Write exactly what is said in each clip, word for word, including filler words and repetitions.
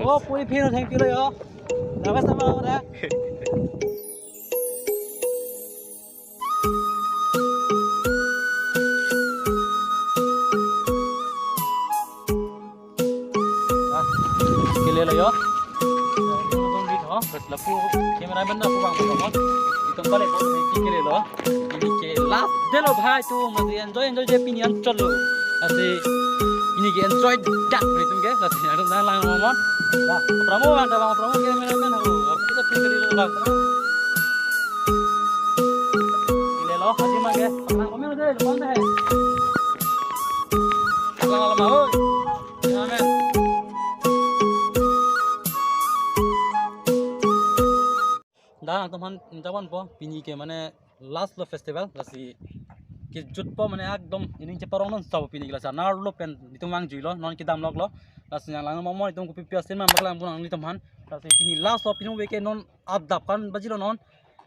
Oh, pui phin thengpi lo yo. Nama sama lo da. Ah, kele lo yo. Lapu cameraman lapu bang bang. Itum balik pon kele lo. Pini ke last day lo bhai, itum masi enjoy enjoy je pini anchot lo. Lasi pini ke enjoy dak itum ke, lasi itum nanglang momon. Bah, Pramo bang, bang Pramo ke mena mena ho. Aku tak pikir itu bang. Ini lo, hadi mage. Bang, kami udah depan deh. Bang, lama, oi. Ya, men. Dak nangtumphan ningjeponpo, pini ke mane last lo festival, lasi kejutpo mane ekdom ining cheparong non sabo pini ke, lasi anerlo pen itum vangjuilo, non kedam loklo, lasi nanglang momon itum kopi pi asin ma paklang pon nanglitumphan, lasi pini last lo, pini veke non adap kan bajilo non,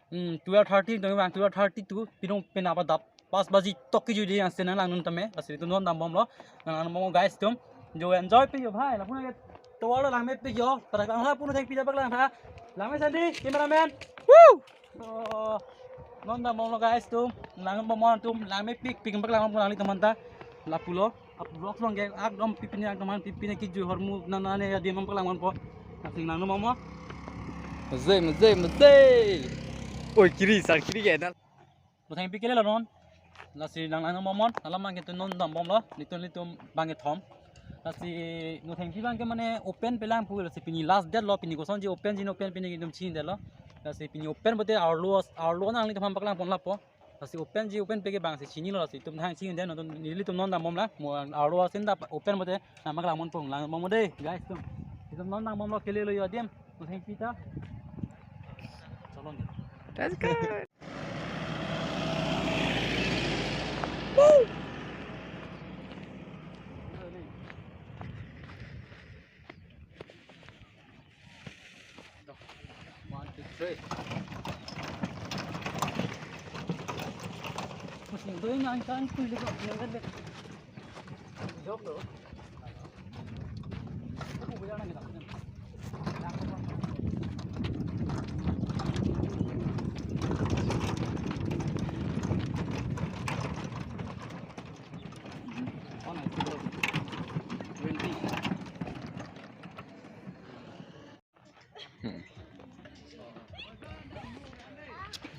hmm, twelve thirty, itum vang twelve thirty to, pini pen apa adap pas baji tok kejui di asin nanglang non tame, lasi itum non dambomlo, nanglang momon guys itum, jo enjoy pi jo bhai, lapu nang ke tovar lo langmepik jo, pada langha pun thengpi paklang tha, langme sandi, cameraman, woo! Oh, non dambomlo guys itum, lang bomon itum, langmepik pik paklang pon nanglitumphan ta, lapulo, ap vlog long ke, ekdom pipine, ekdom han pipine kejui ahormu, nana ne ya di mem paklang ponpo, asing nang momon. Mezei, mezei, mezei. Oi, kiri, sang kiri ke, nal. Lo thengpi kele lo non. Lasi nanglang momon, alam mang ke itum non dambomlo, itum itum bang kethom. Lasi lo thengpi bang ke mane open pelang pu, lasi pini last date lo, pini kosonji open ji no open pini itum chinidetlo. Lasi pini open pote arlo, arlo nanglitumphan paklang pon lapo. Lasi open ji open pe ke bang si chinilo, lasi itum thang chinide non, itum nelitum non dambomlo. Mo arlo asin ta open pote nangpaklang ponpo, lang momon dei guys itum. Itum non dambomlo, kele lo yo adim. Lo thengpi ta. Cholon. Let's go. One, two, three. Pusing tuh yang angkat kulit kok, yang kan deh. Jawab tuh.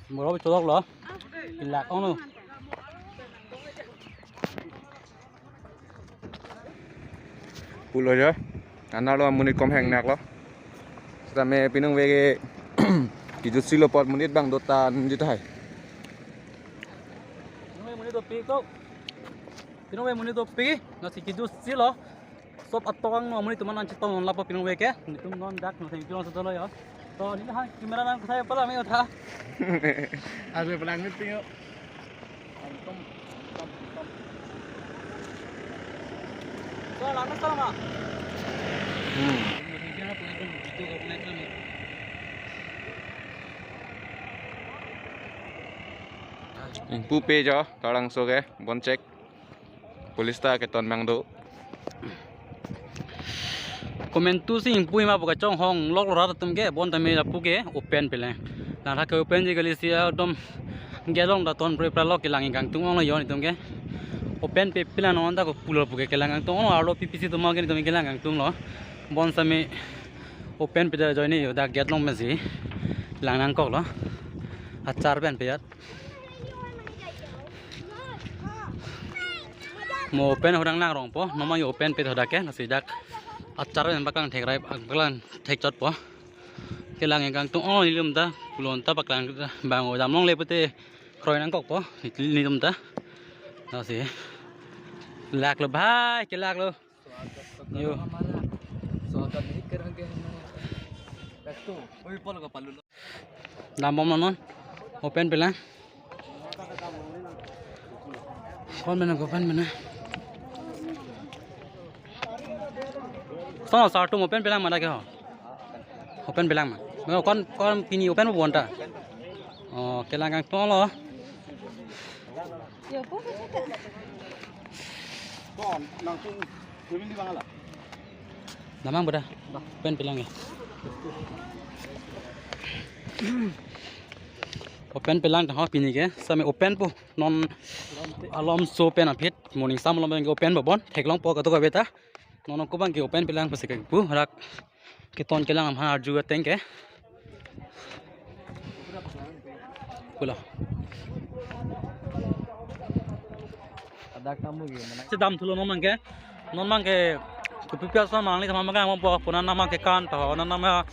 Moro bi cholok lo. Pilak ong lo. Pulo jo. Anerlo amonit kom hengnak lo. Sitame pini veke kejut silo apot monit bang dota nunjut hai. Pini veke monit dopik to. Pini veke monit dopik. Lasi kejut silo. Sop atong no amonit atum nangchetong non lapo pini veke. Itum non dak no thengpi lo sotolo yo. To neli ha camera nang kusai pala me utha. Ase palang ni pingo. Antum, antum, antum. So, lang na sama. Hmm. Ingpu pe jo, Taralangso ke, bon chek. Police ta keton mang do. Komantu si ingpu ma pu kachonghong lok lo rat atum ke, bon tame lapu ke open pelang. Lang thak ke open ji kali si ekdom gelong ta ton pre pra lok kelang kangtung ong lo yo nelitum ke. Open pe pelang non ta ko pulo pu ke kelang kangtung ong lo, arlo P P C atum ke nelitum kelang kangtung lo. Bon tame open pe ta join yo dak gate along pensi lang nangkok lo. Achar pen pejat. Mo open hodang nangrongpo, nomang open pe hodak ke, lasi dak achar pen paklang thekrai, paklang thekchotpo. Kelang kangtung ong nelitum ta, pulo ta paklang bang o damlongle pute kroi nangkokpo, nelitum ta. Lasi. Lak lo bhai, kelak lo. Yo. Dambom non. Open pelang. Kon mena, open mena. Sono sar atum open pelang ma dak ke ho. Open pelang ma. Kon, kon pini open ma bonta. Oh, kelang kangtung lo. Yo, po, po, po. Kon nangtum, kami di bangala. Damnang beda. Open pilang ya. Open pilang ta ho pini ke. Same open po. Non alom so open aphi. Morning sam alom ke open bobon. Theklongpo kado ka beta. Non ko bang ke open pilang pasi ke pu. Rak keton kelang ham arju ateng ke. Pulo. Adak tamu ke mana? Si damthulo non bang ke. Non bang ke kopi pi ason mangli thamang bang ke ampo puna nama ke kan to, non nama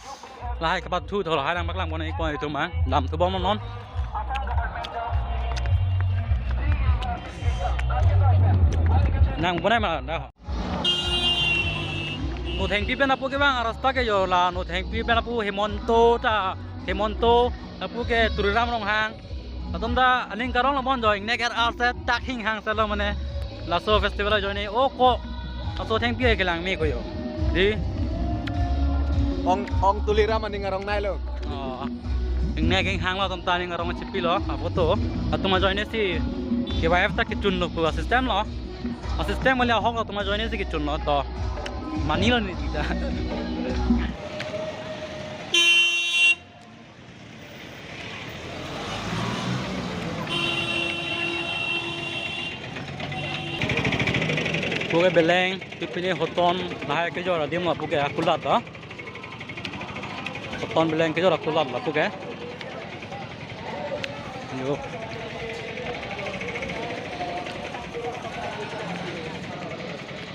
lahai kepathu to lahai nang paklang puna ikon itum bang. Damthu bom non. Nang puna ma da. Nothengpi pen apu ke bang, arasta ke jo la, Nothengpi pen apu Hemonto ta, Hemonto apu ke Tuliram Ronghang. Atum ta aning karong lo bon jo, ingnek er arse tak hinghang selo mane. Laso festival ajoine o ko, aso thengpi ke lang me ko jo. Di. Ong, ong Tuliram aning arong nai lo. Oh. Ingnek hinghang lo atum ta aning arong chipilo, apo to. Atum ajoine si K Y F ta kechun lo pu system lo. A system mali ahok lo atum ajoine si kechun lo to. Mani lo ni ta. Puke beleng, pipine hoton, lahai kejor adim lo puke akulat to. Hoton beleng kejor akulat lo puke. Yo.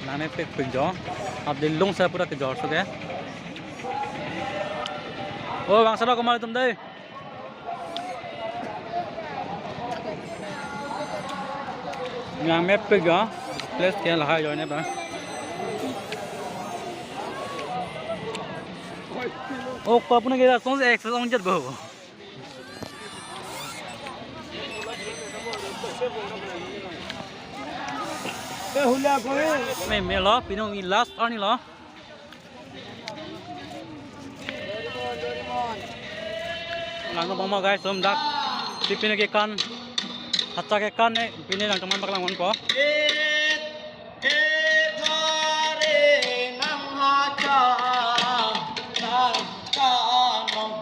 Nane pek pek jo. Abdi lung sa pura kejor so ke. Oh, bang sala komal tum dei. Nang map pek jo. Place ke lahai jo ne ba. Oh, ko apuna ke song se access ong jet bo. Me me lo, pino mi last ani lo. Lang bang ma guys, som dak. Si pine ke kan. Hacha ke kan ne, pine lang teman paklang mon po. Ethare nang hacha, nang kanong,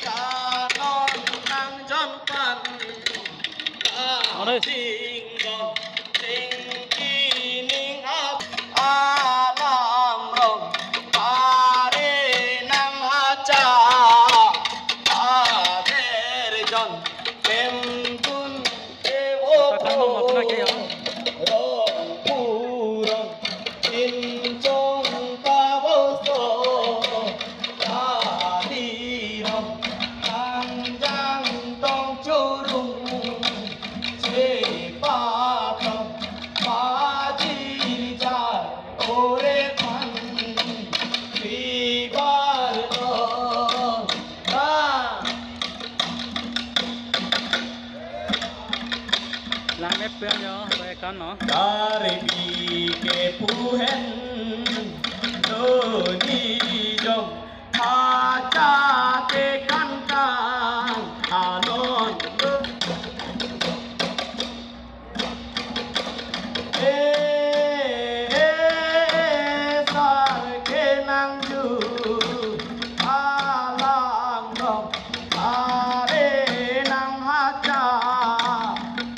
kanong nang jonpan, nang Ore. Singdong, singkining ap, alam rong, pare nang hacha, ader jon, pemdun, Takan bang mapuna ke ya. Rong purong, inchong kaboso, tadi rong, kanjang tong churung, chepa tong, paji jar, ore pan, pibar tong, ah. Lang map pen jo, bai kan no. Karbi ke pu hen, doni jong, hacha te kan kan, anon. Eh, eh, eh, sar ke nang ju, alang dong, are nang hacha,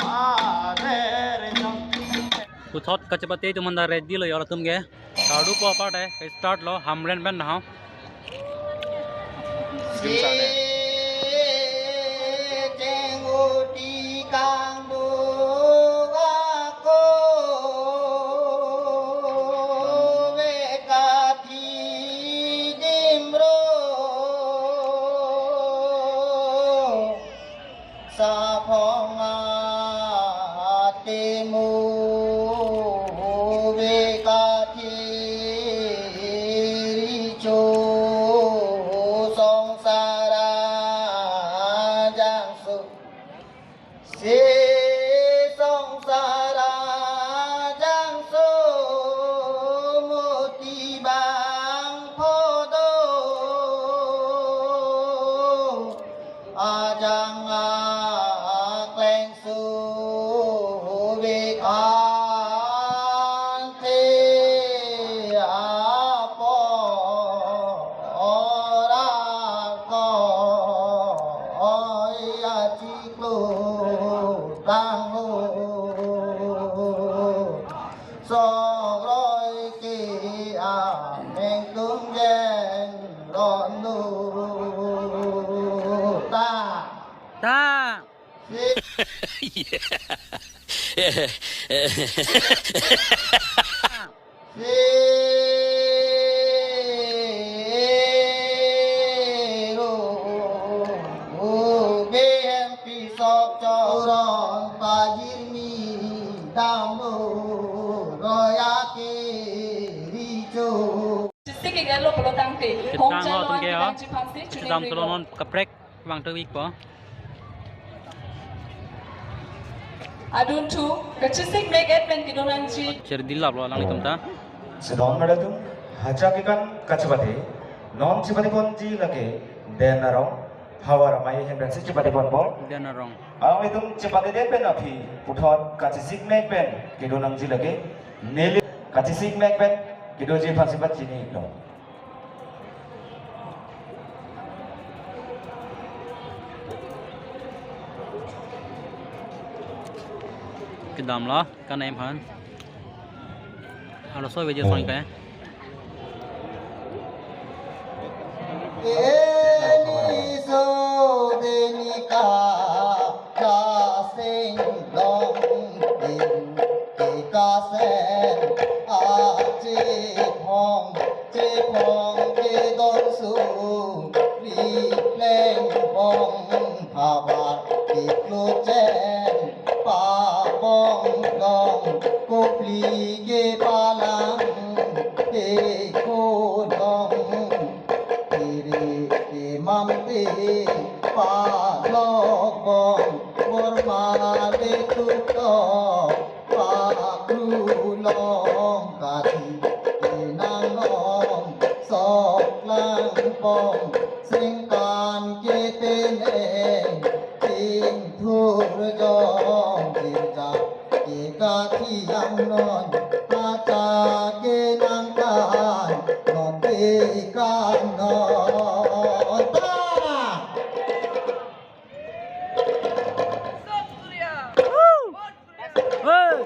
ader jong. Puthot kachepate atum anda ready lo ya atum ke. Kardu po apart hai, start lo, Hamren pen nahang. Jumsa ne. Seteng oti kangbo ako ve kathi dimro. Saphong atemu ve kathi richo songsara jangsu se Yeah. Sero, o, B M P sok chorong pajirmi damlo roya ke richo. Sik ik alo pulo tangte, Kitang hong lo chalo tangke an ya. Chiphansi, Chedam chuning tulo ring non kaprek. Vang tawik po. Adunthu, kachisik mek et pen kedo nangji. Cher dilap lo alanglitum ta. Sidon mada tum, hacha kekan kachepate, non chepate ponji lake, Den Arong, Havar Amei ahin pensi chepate ponpo. Den Arong. Alanglitum chepate det pen aphi, puthot kachisik mek pen kedo nangji lake, neli kachisik mek pen kedoji aphansi pachini lo. Kedam lo, kan em han. Halo so video song kaya. Eni so denika kaseng dong din ke kasen ache phong che phong ke dong su ri pleng phong habar ke klo chen pa phong dong kopli ke palang ke ko dong kiri ke mamti pa lok bong bor ma le tu to pa kru long kati ke nang long sok lang pong sing kan ke te ne ting thur jong jir ja ke ka thiang non, hacha ke nang kan non ke kan non. Ta! Hey!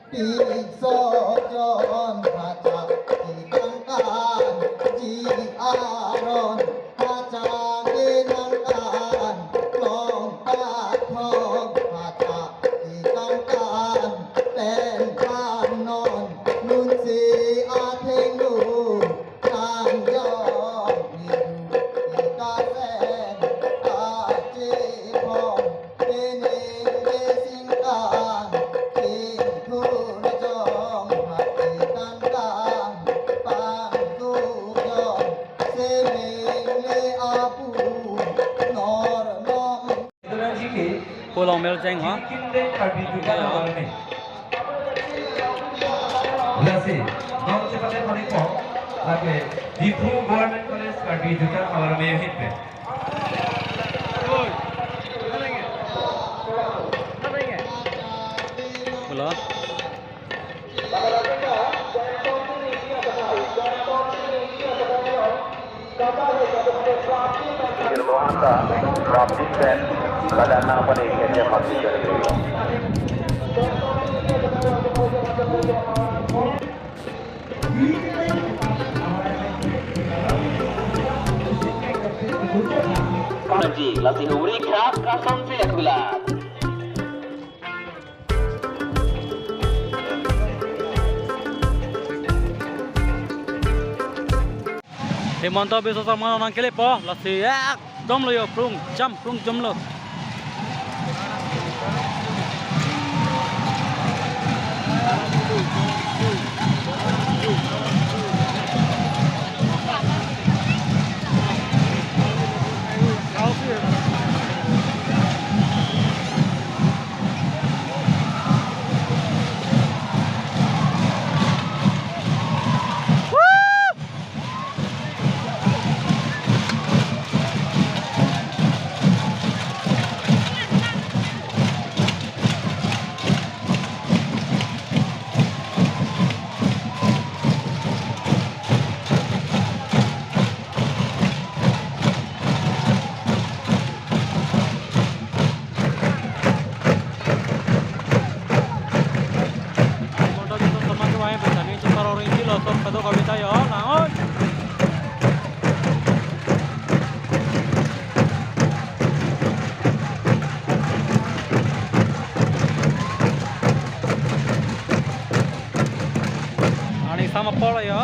Pik so chon hacha ke nang kan ji aron hacha ke nang kan long pathong hacha ke nang kan pen panon nun si atheng lu nang yong ni du ke kasen ache phong. Kolong mel jeng ha. Lasi, non chepate phonik po, lake Diphu Government College Karbi Duita Havar Amei ahin pen. Hello. Irbohanta, Rapid Pen, Ladana Pani, Kenya Pati. Panji, lasi humri khap kasong se akulat. Himanta Biswa Sarma nang kelepo, lasi ekdom lo yo, prung jam, prung jam lo. Sop kadokave ta yo, lang oi. Arni sama polo yo.